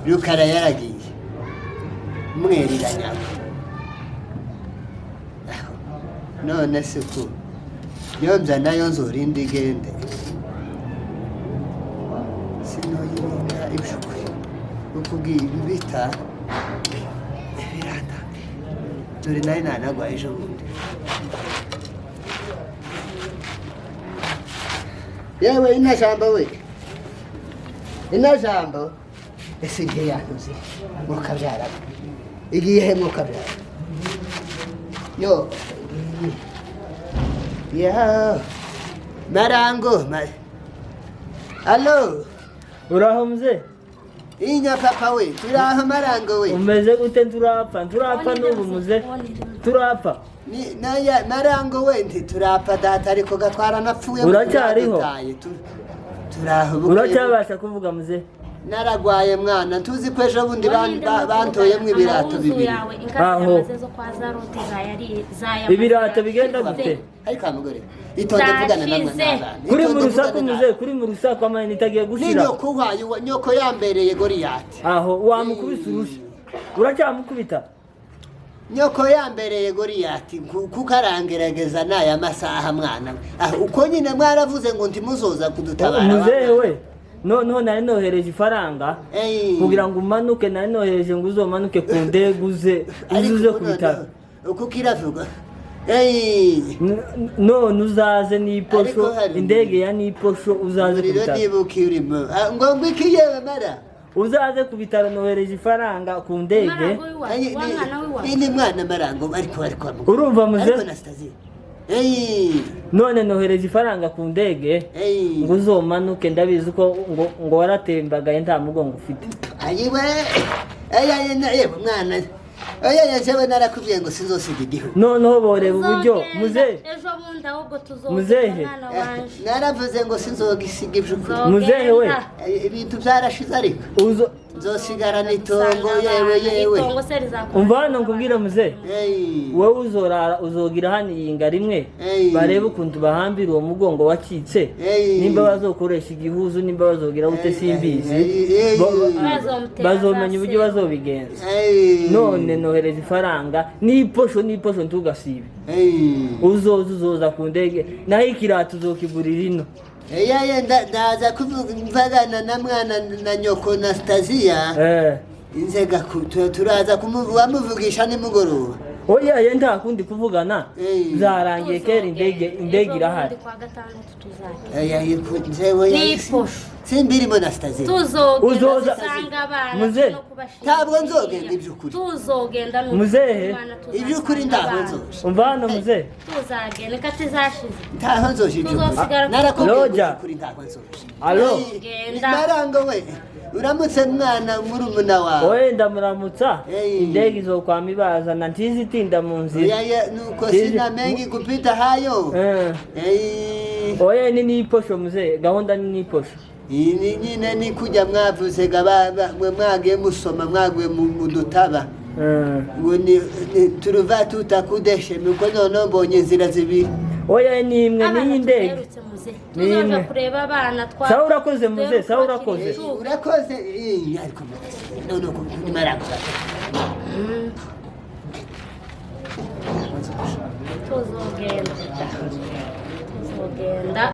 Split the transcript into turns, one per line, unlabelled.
Rukara yaragiye mweriranyabo. None se ko yonza nayo nzorinda igende, sinoyirinda ibishukuri ukubwiye ibi bita ibiranda. Dore nari nanagwa ejo bundi. Yewe ina jambo we, ina jambo, ese igihe yantuze mukabyara, igihe mukabyara yo ya marango alo.
Uraho mzee?
Inya papa we, turaho marango we.
Umeze gute? Nturapfa, nturapfa n'ubu muze, turapfa.
Naya marango we, ntiturapfa data, ariko gatwara napfuye.
Uracyariho?
Turadutaye, turaho
Uracyabasha kuvuga muze?
Naragwaye mwana, ntuzi ko ejo bundi bantoyemwo ibirato bibiri.
Aho. Ibirato bigenda gute?
Ariko wa mugore, itonde vugana namwe
Zashize.
n'abana.
Kuri mu
Itonde
rusaku
vugane
muze,
n'abana.
Kuri mu rusaku amayinite agiye
Ni
gushira.
nyoko uhaye nyoko yambereye Goriyati.
Aho wamukubise urushyi, uracyamukubita?
Nyoko yambereye Goriyati kuko arangerageza n'aya masaha mwana we. Ah, uko nyine mwaravuze ngo ntimuzoza kudutabara.
Muzehe we, noneho nari nohereje ifaranga
Ey.
kugira ngo umanuke, nari nohereje ngo uzomanuke ku ndege uze
Ariko
uze
ubu
ku bitaro.
Noneho, uko kiravuga. Ey.
None uzaze n'iposho.
Ariko hari
Indege ya n'iposho, uzaze ku
Umuriro
bitaro.
niba ukirimo. Ah, ngo iki yewe mara?
Uzaze ku bitaro, nohereje ifaranga ku ndege.
Ay, ni mwana marango, ariko wa mugore.
Urumva muze?
Ariko Anastasia. Ey.
None nohereje ifaranga ku ndege
Ey.
ngo uzomanuke, ndabizi ko ngo waratembagaye, nta mugongo ufite.
Ayiwe. Ay ay yewe mwana. Oya ya jewe narakubwiye ngo sinzosiga igihugu.
Noneho boreba uburyo muze.
Ejo bundi ahubwo tuzogenda.
Muzehe.
Mwana wanje.
Naravuze ngo sinzogisiga iby'ukuri.
Muzehe we.
Ibintu byarashize ariko.
Uzo
Nzosigarana itongo yewe yewe.
Itongo se rizakora?
Umva hano nkubwire muze.
Ey.
Wowe uzorara uzogira hano iyinga rimwe,
Ey.
barebe ukuntu bahambira uwo mugongo wacitse,
Ey.
nimba bazokoresha igihuzu, nimba bazogira gute,
Ey,
simbizi.
ey, ey.
Bazomutera
Bazomenya uburyo
za
bazobigenza.
Ey.
None nohereje ifaranga n'iposho, n'iposho ntugasibe.
Ey.
Uzoza, uzoza ku ndege, naho ikirato uzokigurira ino.
Eyaye ndaza kuvuga mvagana na mwana na nyoko Anastasia. Inzega turaza wamuvugisha nimugoroba.
Oya ye, nta kundi kuvugana.
Ey.
Zarangiye kera, indege, indege irahari.
Kwa gatandatu tuzagenda.
Eyaye nzewe
N'iposho.
simbirimo Anastasia.
Tuzogenda
Uzoza-
dusanga abana
Muze.
no kubashimira.
Ntabwo nzogenda iby'ukuri.
Tuzogenda n'ukuri.
Muzehe.
Imana tuzasanga
Iby'ukuri ntaho
abana.
nzoje.
Umva hano muze.
Tuzagenda ikati zashize.
Ntaho nzoje iby'ukuri.
Tuzosigara ku-
Narakubwiye ngo
Roja.
iby'ukuri ntaho nzoje.
Alo.
Ey,
Genda.
Marango we, uramutse mwana murumuna wawe.
Oye ndamuramutsa.
Ey.
Indege izokwama ibazana, ntizitinda mu nzira.
Oyaye nuko sina mengi kupita hayo.
Eh.
Ey.
Oya ni n'iposho muze, gahunda ni n'iposho.
Iyi nyine ni kujya mwavuze ga mwe mwagiye musoma mwaguye mu dutaba ngo ni turuva tutakudeshe nuko noneho mbonye inzira zibiri.
Oya ni imwe.
Abana
N'iyi ndege
tuherutse muze.
Ni
Tuzoja
imwe.
kureba abana twa.
Sawa urakoze muze, sawa urakoze.
Urakoze ariko none ko ni marango.
Tuzogenda. Tuzogenda.